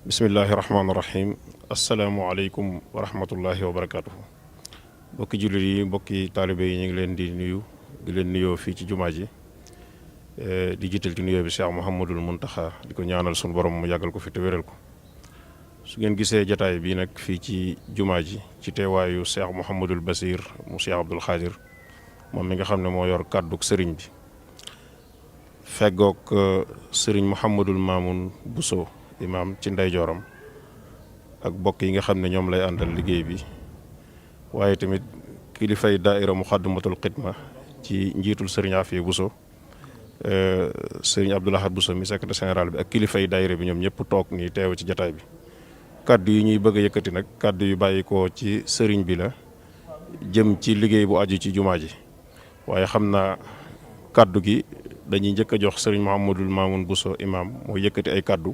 bismillahi rahmaani rahim asalaamualeykum wa rahmatullahi wa barakatuhu mbokki jullit yi mbokki taalibe yi ñu ngi leen di nuyu di leen nuyoo fii ci jumaa ji di jiital ci nuyoo bi Cheikh Mouhamadul Muntaxa di ko ñaanal sunu borom mu yàggal ko fi te wéral ko su ngeen gisee jataay bii nag fii ci jumaa ji ci teewaayu Cheikh Mouhamadul Basir mu Cheikh Abdoul Khadir moom mi nga xam ne moo yor kàdduk sëriñ bi feggoog sëriñ Mouhamadul Mamoun Bousso imaam ci ndeyjooram ak bokk yi nga xam ne ñoom lay àndal liggéey bi waaye tamit kilifay daaira Muxaddamatul Xidma ci njiitul sëriñ Afiya Bousso sëriñ Abdoul Ahad Bousso mi secrétaire général bi ak kilifay daaira bi ñoom ñëpp toog nii teew ci jataay bi kaddu yi ñuy bëgg a yëkkati nag kaddu yu bàyyi ko ci sëriñ bi la jëm ci liggéey bu aju ci jumaa ji waaye xam naa kaddu gi dañuy njëkk a jox sëriñ Mouhamadul Mamoun Bousso imaam moo yëkkati ay kaddu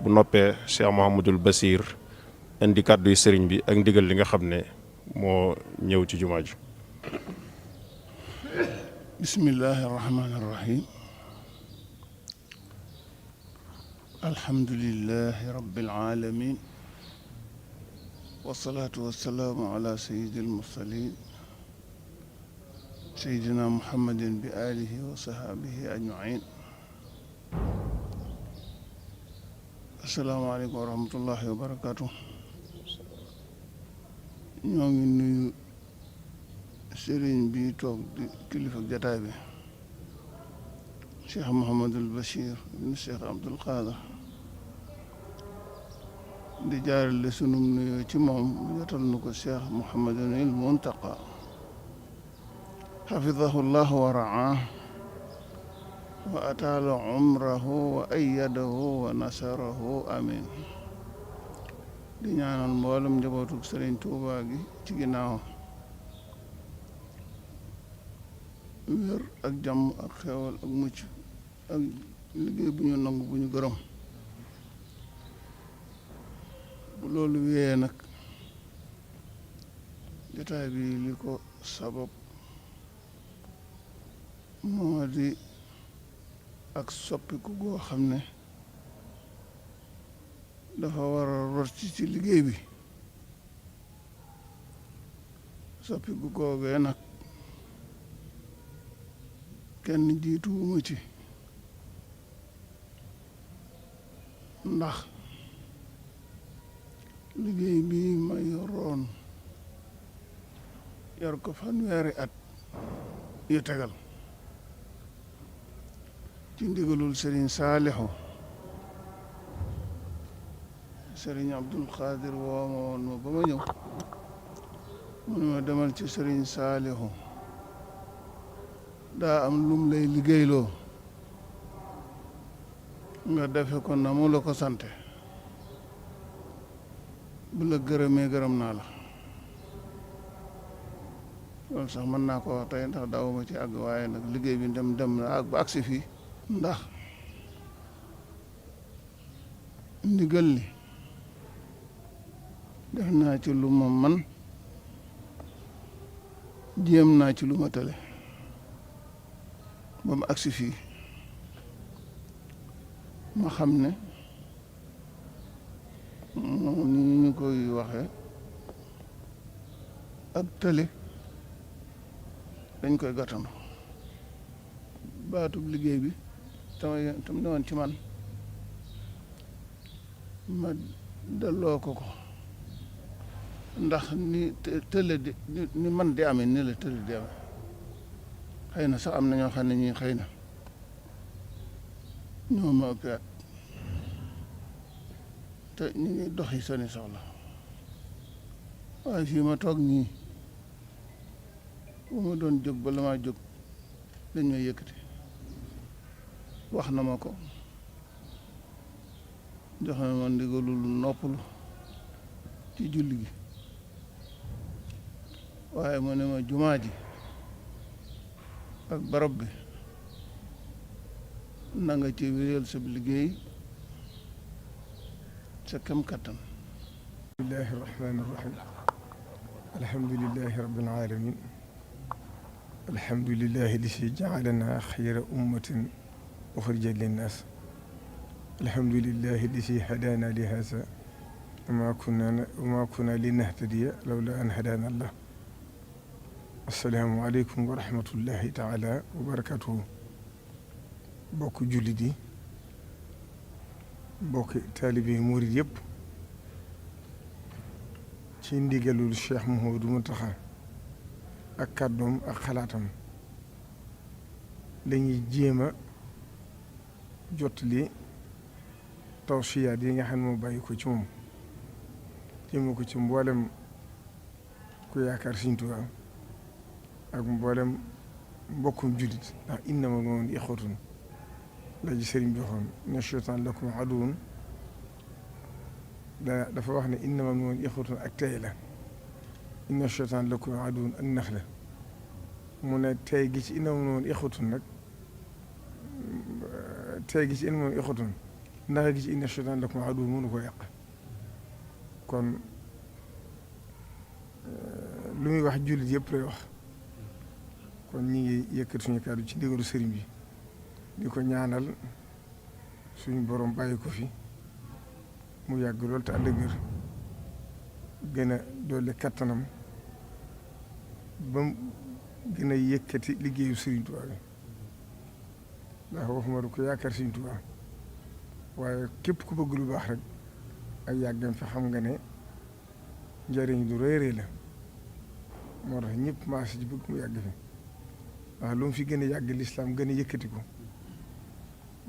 bu noppee Cheikh Mouhamadul Basir indi kàddu yi sëriñ bi ak ndigal li nga xam ne moo ñëw ci jumaa ji bismillahi rahmaani rahim alhamdulillahi rabbil alamin wasalaatu wasalaamu ala sayyidil mursalin sayyidina muhammadin bi alihi wa sahaabihi ajmain asalaamaaleykum wa rahmatullahi wa barakaatu. ñoo ngi nuyu sëriñ bi toog di kilifa jataay bi Cheikh Mouhamadul Bachir ibn Cheikh Abdoul Khadir di jaarale sunum nuyoo ci moom jotal nu ko Cheikh Mouhamadul Muntaqa xafidahu llah wa raa wa ataala umrahu wa ayyadahu wa nasarahu amin di ñaanal mboolem njabootu Sëriñ Tuubaa gi ci ginnaaw wér ak jàmm ak xewal ak mucc ak liggéey bu ñu nangu bu ñu gërëm bu loolu wéyee nag jotaay bi li ko sabab moo di ak soppiku goo xam ne dafa war a rot ci liggéey bi soppiku googee nag kenn jiituwuma ci ndax liggéey bi ma yoroon yor ko fanweeri at yu tegal ci ndigalul Serigne Saalixu Serigne Abdoul Khadir woo ma woon ma ba ma ñëw mu ne ma demal ci Serigne Saalixu daa am lum lay liggéeyloo nga defe ko na mu la ko sante bu la gërëmee gërëm naa la loolu sax mën naa ko wax tey ndax daawuma ci àgg waaye nag liggéey bi dem na ak ba agsi fii ndax ndigal li def naa ci lu ma man jéem naa ci lu ma tële ba mu agsi fii ma xam ne moom ni ñu koy waxe ak tële dañ koy gàttandu baatub liggéey bi tam ne woon ci man ma delloo ko ndax ni tële di ni man di amee ni la tële di amee xëy na sax am na ñoo xam ne ñii xëy na ñoo ma ëpp at te ñu ngi doxi seeni soxla waaye fii ma toog nii bu ma doon jóg ba la maa jóg dañ may yëkkati wax na ma ko jox na ma ndigalul noppalu ci julli gi waaye mu ne ma jumaa ji ak barab bi na nga ci wéyal sa liggéey sa kem kattan. bismillahi rahmaani rahim alhamdulillahi rabbil alamin alhamdulillahi li si jaalana xayra ummatin uxrijat linnaas alhamdulillahi alladi hadaana li haza wa ma kunna linahtadiya lawla an hadaana allah. assalaamu aleykum wa rahmatullahi taala wa barakatuhu. bokk jullit yi, bokk taalibe yi murit yëpp, ci ndigalul Cheikh Mouhamadou Mountakha ak kàddoom ak xalaatam lañuy jéem a jottali tawsiyaat yi nga xam ne moo bàyyi ko ci moom jéem ko ci mboolem ku yaakaar Sëriñ Tuubaa ak mboolem mbokkum jullit, ndax innamal mu'minuuna ixwatun la ji sëriñ bi waxoon inna shaytaana lakum aduwwun dafa wax ne innamal mu'minuuna ixwatun ak tey la, inna shaytaana lakum aduwwun ak nax la. mu ne tey gi ci innamal mu'minuuna ixwatun nag tey gi ci innamal mu'minuuna ixwatun nax gi ci inna shaytaana lakum aduwwun mënu ko yàq. kon lu muy wax jullit yëpp lay wax. kon ñi ngi yëkkat suñu kàddu ci ndigalu sëriñ bi di ko ñaanal suñu borom bàyyi ko fi mu yàgg lool te ànd ak wér, gën a dolli kattanam ba mu gën a yëkkati liggéeyu Sëriñ Tuubaa bi, ndax waxuma du ko yaakaar Sëriñ Tuubaa waaye képp ku bëgg lu baax rek ak yàggam fi xam nga ne njëriñ lu rëy rëy la. moo tax ñëpp maase ci bëgg mu yàgg fi, waaw lu mu fi gën a yàgg lislaam gën a yëkkati ko,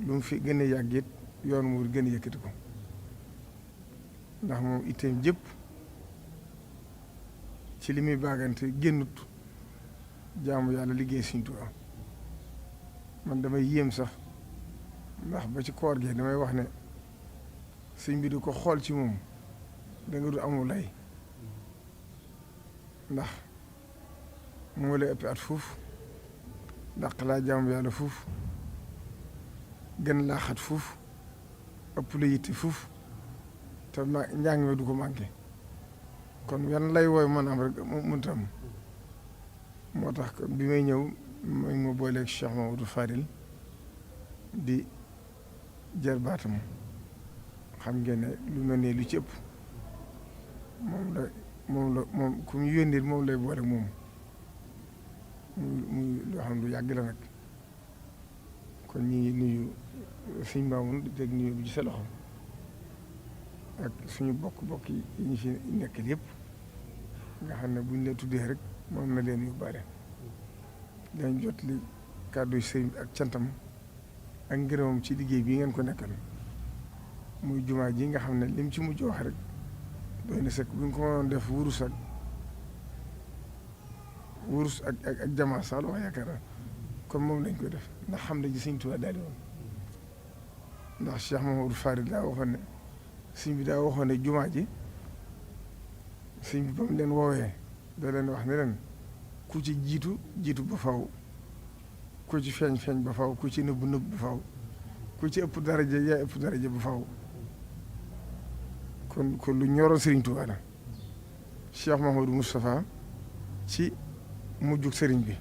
lu mu fi gën a yàgg it yoon mu gën a yëkkati ko, ndax moom itteem jëpp ci li muy baagante génnut jaamu yàlla liggéey Sëriñ Tuubaa. man damay yéem sax, ndax ba ci koor gi damay wax ne sëñ bi di ko xool ci moom da nga du amul lay, ndax moo lay ëpp at fuuf, dàq laa jaamu yàlla fuuf, gën laa xat fuuf, ëpp la yitte fuuf, te njàng mi du ko manqué. kon yan lay wooy mën am rek mënta am. moo tax bi may ñëw ma booleeg Cheikh Mamadou Fadil di jarbaatam, xam ngeen ne lu mel ne lu ci ëpp moom ku ñu yónnee moom lay boole moom muy loo xam lu yàgg la nag. kon ñi ngi nuyu suñ Maamun di teg nuyu bi ci sa loxo ak suñu bokk yi ñu fi nekk yëpp nga xam ne buñ la tuddee rek moom na leen yóbbaale. dañ jot li kàddu sëriñ bi ak cantam ak ngërëmam ci liggéey bii ngeen ko nekkal muy jumaa ji nga xam ne lim ci mujj wax rek doy na sëkk bu ñu ko mënoon def wurus ak jamaa sax la wax yaakaar naa kon moom lañ koy def, ndax xam ne ji Sëriñ Tuubaa daal di woon. ndax Cheikh Mamadou Farid daa waxoon ne sëñ bi daa waxoon ne jumaa ji sëñ bi ba mu leen woowee da leen wax ne leen ku ci jiitu ba faw, ku ci feeñ ba faw, ku ci nëbbu ba faw, ku ci ëpp daraja yaa ëpp daraja ba faw. kon lu ñoroon Sëriñ Tuubaa la. Cheikh Mahamadou Moustapha ci mujjug sëriñ bi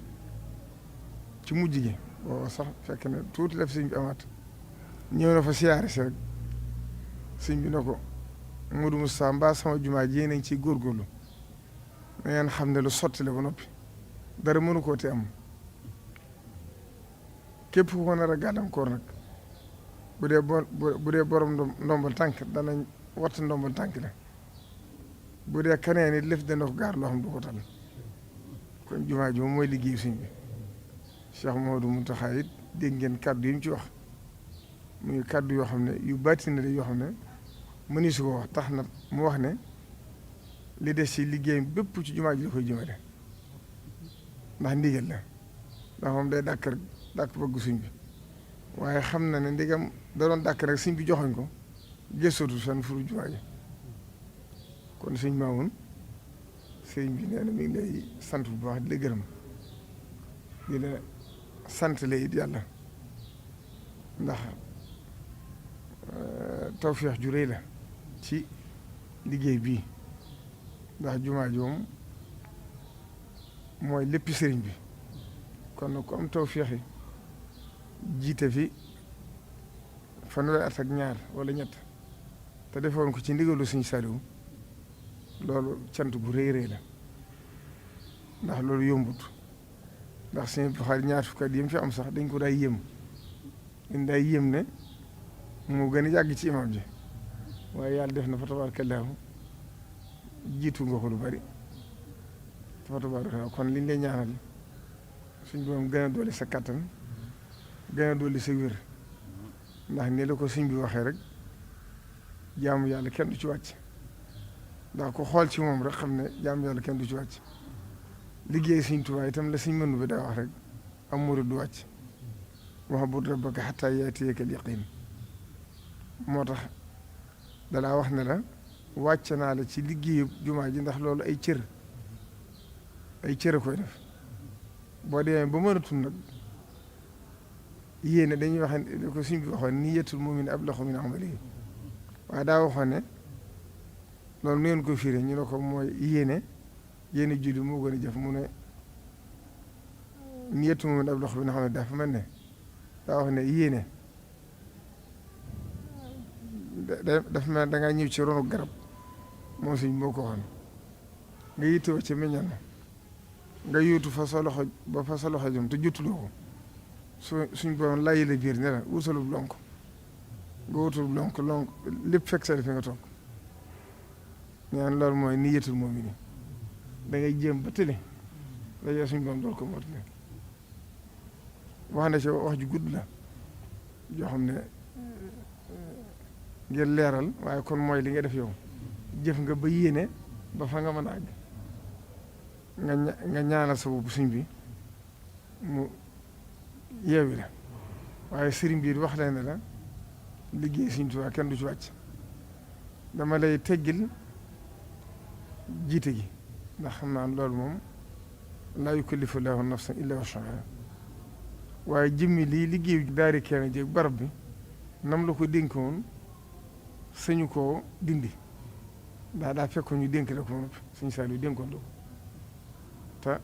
ci mujj gi booba sax fekk na tuuti la fi sëriñ bi amaat ñëw na fa siyaare si rek sëriñ bi ne ko Modou Moustapha mbaa sama jumaa ji nañ ciy góorgóorlu na ngeen xam ne lu sotti la ba noppi dara mënu koo te am képp ku ko nar a gàllankoor nag bu dee borom ndombal tànk danañ watt ndombal tànk la, bu dee kaneen it lëf dana ko gaar loo xam du ko tal. kon jumaa ji moom mooy liggéeyu sëñ bi. Cheikh Mouhamadou Mountakha it dégg ngeen kàddu yi mu ci wax muy kàddu yoo xam ne yu bàtti na yoo xam ne mëni su ko wax, tax na mu wax ne li des ci liggéeyam bépp ci jumaa ji la koy jëmale, ndax ndigal la, ndax moom day dàkk rek dàkk bëgg sëñ bi, waaye xam na ne ndigam da doon dàkk rek sëñ bi joxoñ ko gëstootu seen furu jumaa ji. kon sëñ Maamun sëñ bi nee na mi ngi lay sant bu baax di la gërëm di la sant la it yàlla, ndax tawfeex ju rëy la ci liggéey bii, ndax jumaa ji moom mooy léppi sëriñ bi. kon nag ku am tawfeex yi jiite fi fanweeri at ak ñaar wala ñett te defoon ko ci ndigalu Sëñ Saliou loolu cant gu rëy rëy la ndax loolu yombut ndax Sëñ Buxaari ñaar fukki at yi mu fi am sax dañ ko daay yéem ne moo gën a yàgg ci imam ji waaye yàlla def na fa tabaarakallaahu jiitu nga ko lu bari fa tabaarakallaahu kon liñ lay ñaanal suñ borom gën a dolli sa kattan gën a dolli sa wér ndax ni la ko suñ bi waxee rek jaamu yàlla kenn du ci wàcc ndax ko xool ci moom rek xam ne jaamu yàlla kenn du ci wàcc liggéey Sëñ Tuubaa itam la suñ mënu bi daa wax rek am murid du wàcc wa'bud rabbaka hattaa ya'tiyakal yaqiin moo tax dalaa wax ne la wàcc naa la ci liggéeyu jumaa ji ndax loolu ay cër a koy def boo demee ba mënatul nag yéene dañuy wax ne ko suñ bi waxoon niyyatul mu'min ablaghu min amalihi waaye daa waxoon ne loolu nu ngeen ko firee ñu ne ko mooy yéene julli moo gën a jëf mu ne niyyatul mu'min ablaghu min amalihi dafa mel ne daa wax ne yéene dafa mel da ngaa ñëw ci ronu garab moom suñ moo ko waxoon nga yittewoo ci meññal na nga yóotu fa sa loxo ba fa sa loxo jëm te jottuloo ko suñ borom layi la biir ne la wutalub lonk nga wutalub lonk lépp fekk sa fi nga toog ñaan loolu mooy niyyatul mu'min da ngay jéem ba tële dajee suñ borom dool ko mootale wax na ci wax ju gudd la joo xam ne ngir leeral waaye kon mooy li nga def yow jëf nga ba yéene ba fa nga mën a àgg nga ñaanal sa bopp suñ bi mu yeewi la waaye sëriñ bi wax leen ne la liggéey Sëñ Tuubaa kenn du ci wàcc dama lay teggil jiite gi ndax xam naa loolu moom laa yukallifu llaahu nafsan illaa wus'ahaa waaye jëmmi lii liggéey daari kenn jéeg barab bi nam la ko dénkoon sañu koo dindi daa fekkoon ñu dénk la ko moom Sëñ Saaliw dénkoon la ko te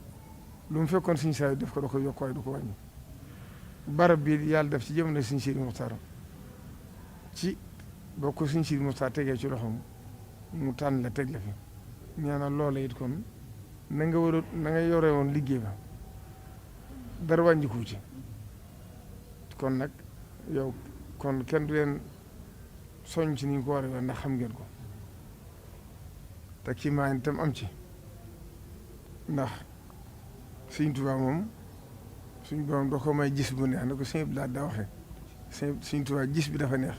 lu mu fekkoon Sëñ Saaliw def ko da ko yokk waaye du ko wàññi barab bi yàlla def ci jamono Sëñ Sidi Muxtaar ci boo ko Sëñ Sidi Muxtaar tegee ci loxoom mu tànn la teg la fi ñaanal loola it kon na nga yore woon liggéey ba dara wàññiku ci kon nag yow kon kenn du leen soññ ci ni ñu ko war a ndax xam ngeen ko te kii maa itam am ci ndax Sëñ Tuubaa moom suñ borom doo ko may gis bu neex na ko sëñ bi daa waxee Sëñ Tuubaa gis bi dafa neex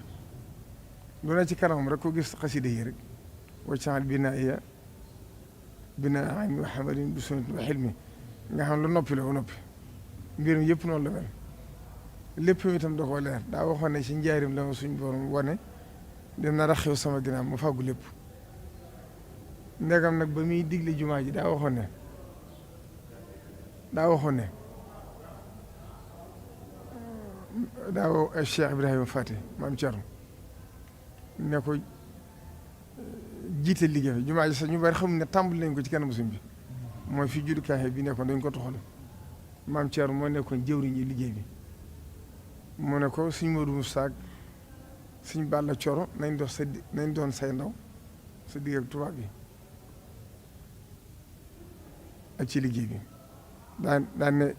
lu ne ci kanamam rek ko gis xasida yi rek waccaxal binaa ilmi wa amalin bi sunnati wa xilmi nga xam lu noppi la ba noppi mbir mi yëpp noonu la mel lépp itam da koo leer daa waxoon ne ci njaarim la ma suñ borom wane dina raxew sama ginnaaw ma fàggu lépp ndegam nag ba muy digle jumaa ji daa waxoon ne daaw Cheikh Ibrahima Fati maam Thierno ne ko jiite liggéey bi jumaa ji sax ñu bari xamul ne tàmbali nañ ko ci kanamu suñ bi mooy fi juddukaay bi nekkoon dañ ko toxal maam Thierno moo nekkoon jëwriñ yi liggéey bi mu ne ko suñ Modou Moussa suñ Balla Coro nañ doon say ndaw sa digg ak tubaab bi ak ci liggéey bi daan ne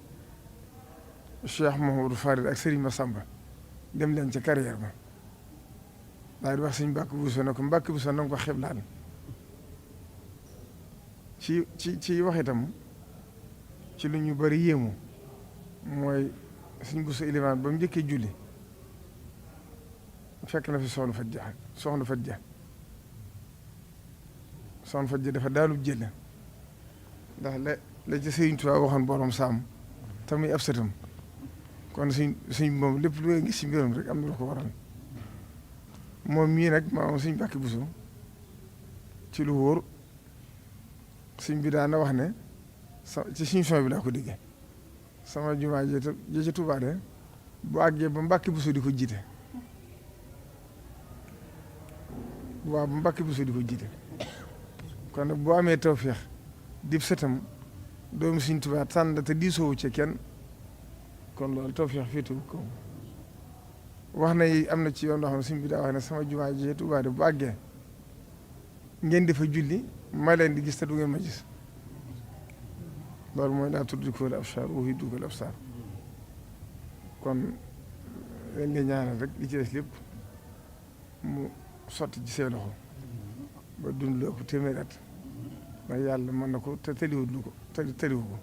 Cheikh Mouhamadou Farid ak Serigne Massamba dem leen ca carrière ba daal di wax suñ Mbàkke Buso ne ko Mbàkke Buso na nga ko xeblaal ci wax itam ci lu ñu bari yéemu mooy suñ Buso ilimaan ba mu njëkkee julli fekk na fi soxna Fat Ja dafa daanub jël ndax la ci Sëriñ Tuubaa waxoon borom saam tamuy ab sëtam kon suñ moom lépp lu ngay gis ci mbiram rek am na lu ko waral moom mii nag maanaam suñ Mbàkke Buso ci lu wóor suñ bi daana wax ne ci suñ son bi laa ko déggee sama jumaa ji ci Tuubaa de bu àggee ba Mbàkke Buso di ko jiite waaw ba Mbàkke Buso di ko jiite kon nag boo amee tawféex dib sëtam doomu Sëriñ Tuubaa tànn te diisoowu ci kenn kon loolu tawféex féetewu kaw wax na am na ci yoon loo xam ne suñ bi daa wax ne sama jumaa ji Tuubaa de bu àggee ngeen di fa julli ma leen di gis te du ngeen ma gis loolu mooy laa tudrikuhul absaar wa huwa yudrikul absaar kon leen nga ñaanal rek li ci des lépp mu sotti ci say loxo ba dund lu ëpp téeméer at ndax yàlla mën na ko te tëliwut lu ko tëliwu ko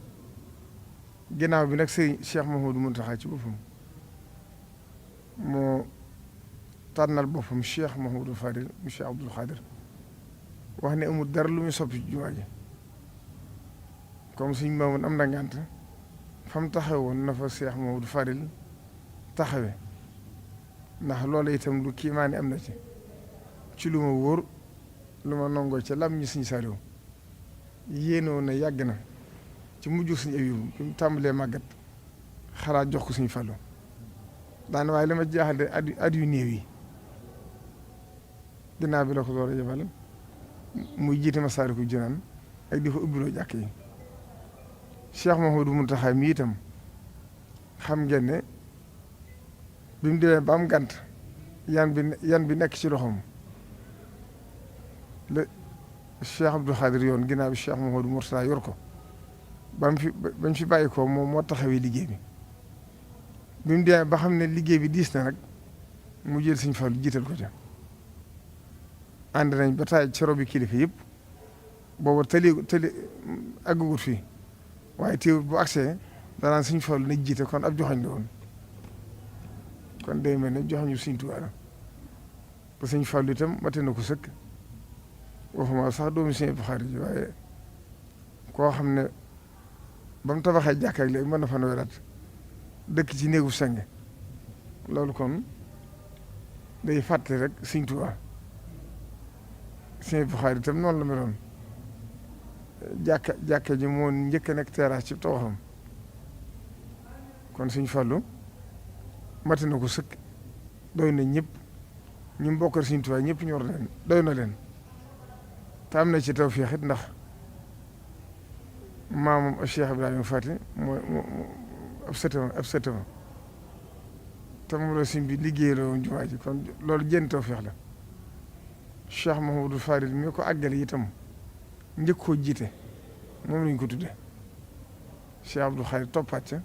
ginnaaw bi nag sëñ Cheikh Mouhamadou Mountakha ci boppam moo tànnal boppam Cheikh Mouhamadou Fadil mu Cheikh Abdoul Khadir wax ne amul dara lu muy soppi ci jumaa ji comme suñ maamoon am na ngànt fa mu taxawe woon na fa Cheikh Mouhamadou Fadil taxawe ndax loolu itam lu kiimaane am na ci lu ma wóor lu ma nangoo ca lam ñi suñ Saliou yéenoo na yàgg na ci mujj suñu Abibu bi mu tàmbalee màggat xalaat jox ko suñu Fallu daana waaye li ma jaaxal de at yu néew yi ginnaaw bi la ko door a yebal muy jiite Masaalikul Jinaan ak di fa ubbiloo jàkk yi Cheikh Mouhamadou Mountakha mi itam xam ngeen ne bi mu demee ba am gànt yan bi nekk ci loxoom la Cheikh Abdou Khadir yoon ginnaaw bi Cheikh Mouhamadou Mourtada yor ko ba mu fi bàyyi ko moom moo taxawee liggéey bi mu demee ba xam ne liggéey bi diis na nag mu jël Sëñ Fallu jiital ko ca ànd nañ ba taay ci robi kilifa yëpp booba tëli àggugut fii waaye teewul bu agsee danaan Sëñ Fallu na jiite kon ab joxañ la woon kon day mel ne joxañu Sëñ Tuubaa la te Sëñ Fallu itam mate na ko sëkk waxuma sax doomu Sëñ Abdou Khadre ji waaye koo xam ne ba mu tabaxee jàkka ak léegi mën na fa weraat dëkk ci néegu seng loolu kon day fàttali rek Sëñ Tuubaa Sëñ Abdou Khadre itam noonu la meloon jàkka ji moo njëkk a nekk terrasse ci tawaxam kon Sëñ Fallu mate na ko sëkk doy na ñëpp ñu mbokkal Sëñ Tuubaa ñëpp ñor leen doy na leen te am na ci tawfeex it ndax maamam Cheikh Ibrahima Fati mooy ab sëtama te moom la Sëñ bi liggéey la woon jumaa ji kon loolu jën tawfeex la Cheikh Mouhamadou Fadil mi ko àggale itam njëkk koo jiite moom lañ ko tudde Cheikh Abdou Khadre toppaat ca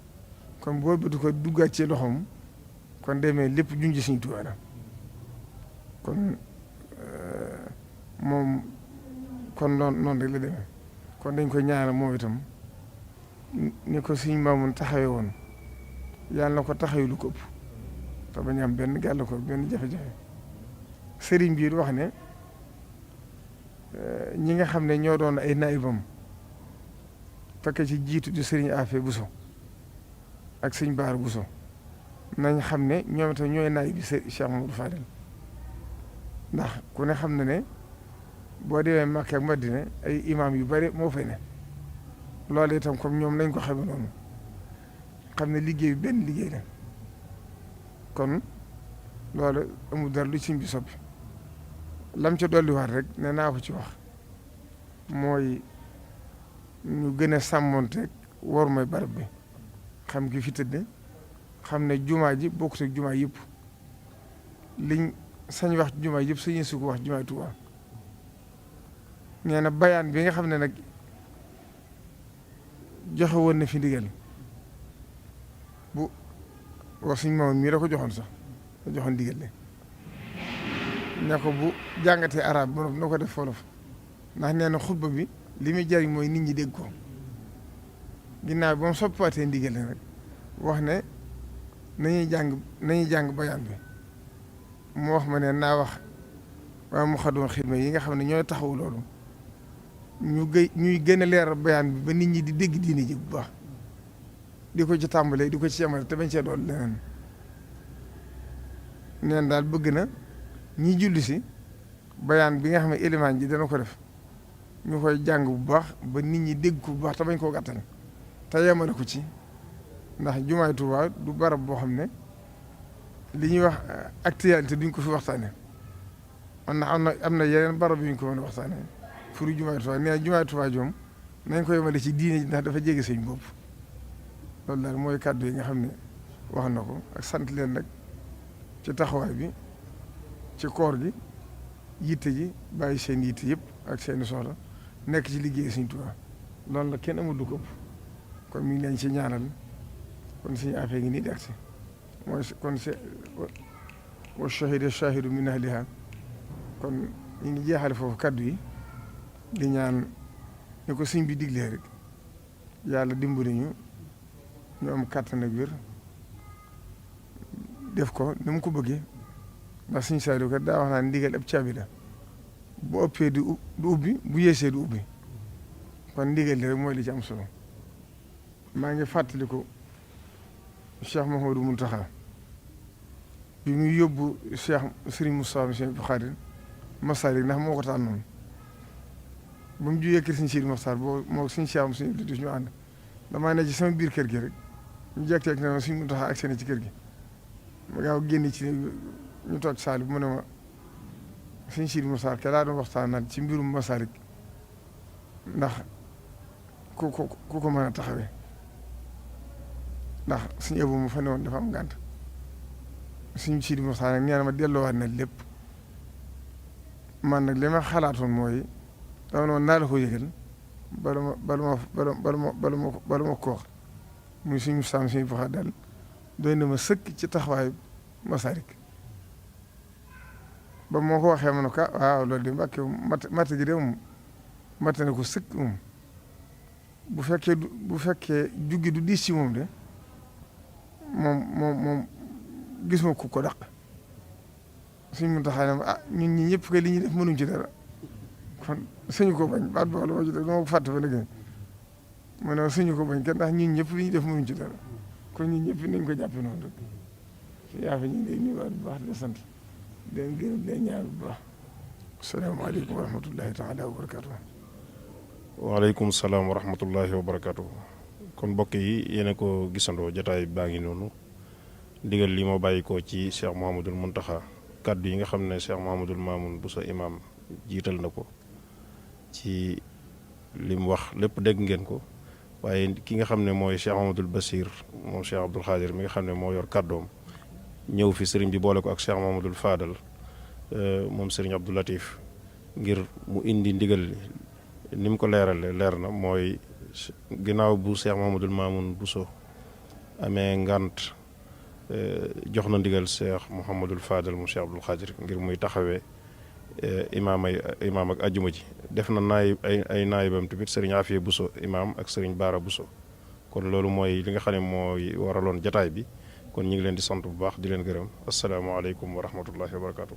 kon boo bëgg ko duggaat ci loxoom kon demee lépp junj Sëñ Tuubaa la kon moom kon noonu rek la demee kon dañ koy ñaanal moom itam ni ko Sëñ Maamun taxawee woon yàlla na ko taxawee lu ko ëpp te bañ am benn gàllankoor benn jafe-jafe sëriñ bi wax ne ñi nga xam ne ñoo doon ay naayibam fekk ci jiitu di sëriñ Afe Buso ak sëñ Baar Buso nañ xam ne ñoom itam ñooy naayib bi Cheikh Mamadou Fadel ndax ku ne xam na ne boo demee Makka ak Madina ay imaam yu bari moo fay ne loolu itam comme ñoom lañ ko xamee noonu xam ne liggéey bi benn liggéey la kon loolu amul dara lu Sëñ bi soppi lam ca dolliwaat rek ne naa ko ci wax mooy ñu gën a sàmmonteeg war mooy barab bi xam ki fi tëdde xam ne jumaa ji bokkut ak jumaa yëpp liñ sañ wax jumaa yëpp sañu su ko wax jumaa Tuubaa nee na bayaan bi nga xam ne nag joxe woon na fi ndigal bu wax suñ mamoon mii da ko joxoon sax da joxoon ndigal le ne ko bu jàngatee arab ba na ko def wolof ndax nee na xutba bi li muy jariñ mooy nit ñi dégg ko ginnaaw ba mu soppiwaatee ndigal le nag wax ne nañuy jàng bayaan bi mu wax ma ne naa wax waa mu xadoon xidma yi nga xam ne ñooy taxawu loolu ñuy gën a leeral bayaan bi ba nit ñi di dégg diine ji bu baax di ko ci tàmbalee di ko ci yemale te bañ cee dool leneen neen daal bëgg na ñi julli si bayaan bi nga xam ne élément ji dana ko def ñu koy jàng bu baax ba nit ñi dégg ko bu baax te bañ koo gàttal te yemale ko ci ndax jumaay Tuubaa du barab boo xam ne li ñuy wax actualité duñ ko fi waxtaane man na am na yeneen barab yu ñu ko mën a waxtaane furu jumaay Tuubaa nee na jumaay Tuubaa joom nañ ko yemale ci diine ji ndax dafa jege sëñ bopp loolu daal mooy kàddu yi nga xam ne wax na ko ak sant leen nag ci taxawaay bi ci koor gi yitte ji bàyyi seen yitte yëpp ak seeni soxla nekk ci liggéey Sëriñ Tuubaa loolu la kenn amul du ko ëpp kon mi ngi leen ci ñaanal kon suñu affaire ngi nii di agsi mooy kon wa shahida shahidu min ahliha kon ñu ngi jeexale foofu kaddu yi di ñaan ni ko sëñ bi diglee rek yàlla dimbali ñu am kàttan ak wér def ko ni mu ko bëggee ndax suñu Saaliw kat daa wax naa ndigal ab caabi la bu ëppee du ubbi bu yeesee du ubbi kon ndigal li rek mooy li ci am solo maa ngi fàttaliku Cheikh Mouhamadou Mountakha bi muy yóbbu Cheikh Serigne Moustapha Monsieur Bukhari Masalik ndax moo ko tànnoon ba mu jugee kër Serigne Sidi Mokhtar boo moo Serigne Cheikh suñu di ñu ànd damaa ne ci sama biir kër gi rek ñu jekk-jekk ne ma Serigne Mountakha ak seen ci kër gi ma gaaw génn ci ñu toog saali bu mu ne ma Serigne Sidi Mokhtar ke laa doon waxtaanaat ci mbirum Masalik ndax ku ko mën a taxawee ndax suñu ëpp mu fa ne woon dafa am gànt suñu Sidi Mokhtar nag nee na ma delloowaat na lépp man nag li ma xalaatoon mooy dama ne woon naa la ko yëgal bala ma ko wax muy suñu saam suñu Buxaari daal doy na ma sëkk ci taxawaayu Masalik ba moo ko waxee ma ne ko waaw loolu de Mbàkke matt gi de moom matt na ko sëkk moom bu fekkee juggi du diis ci moom de moom gis ma ku ko daq suñ mun taxaa ne ñun ñi ñëpp kay li ñuy def mënuñ ci dara kon suñu ko bañ baat boo la ma ci def dama ko fàtte ba léegi mu ne suñu ko bañ kenn ndax ñun ñëpp li ñuy def mënuñ ci dara kon ñun ñëpp nañ ko jàppe noonu rek su yaa fi ñu ngi lay nuyuwaat bu baax di sant di leen gërëm di leen ñaan bu baax asalaamaaleykum wa rahmatullahi taala wa barakatuh waaleykum salaam wa rahmatullahi wa barakatuh kon mbokk yi yéen a ko gisandoo jotaay baa ngi noonu ndigal li moo bàyyi ko ci Cheikh Mouhamadoul Mountakha kaddu yi nga xam ne Cheikh Mouhamadoul Mamoun Bousso imam jiital na ko ci li mu wax lépp dégg ngeen ko waaye ki nga xam ne mooy Cheikh Mouhamadoul Bassir moom Cheikh Abdoul Khadir mi nga xam ne moo yor kàddoom ñëw fi sëriñ bi boole ko ak Cheikh Mouhamadoul Fadal moom sëriñ Abdou Latif ngir mu indi ndigal li ni mu ko leerale leer na mooy ginnaaw bu Cheikh Mouhamadoul Mamoun Bousso amee ngant jox na ndigal Cheikh Mouhamadoul Fadal mu Cheikh Abdoul Khadir ngir muy taxawee imaam ak ajjuma ji def na ay naayibam tamit sëriñ Afiya Bousso imaam ak sëriñ Baara Bousso kon loolu mooy li nga xam ne mooy waraloon jataay bi kon ñu ngi leen di sant bu baax di leen gërëm asalaamaaleykum wa rahmatullahi wa barakatuh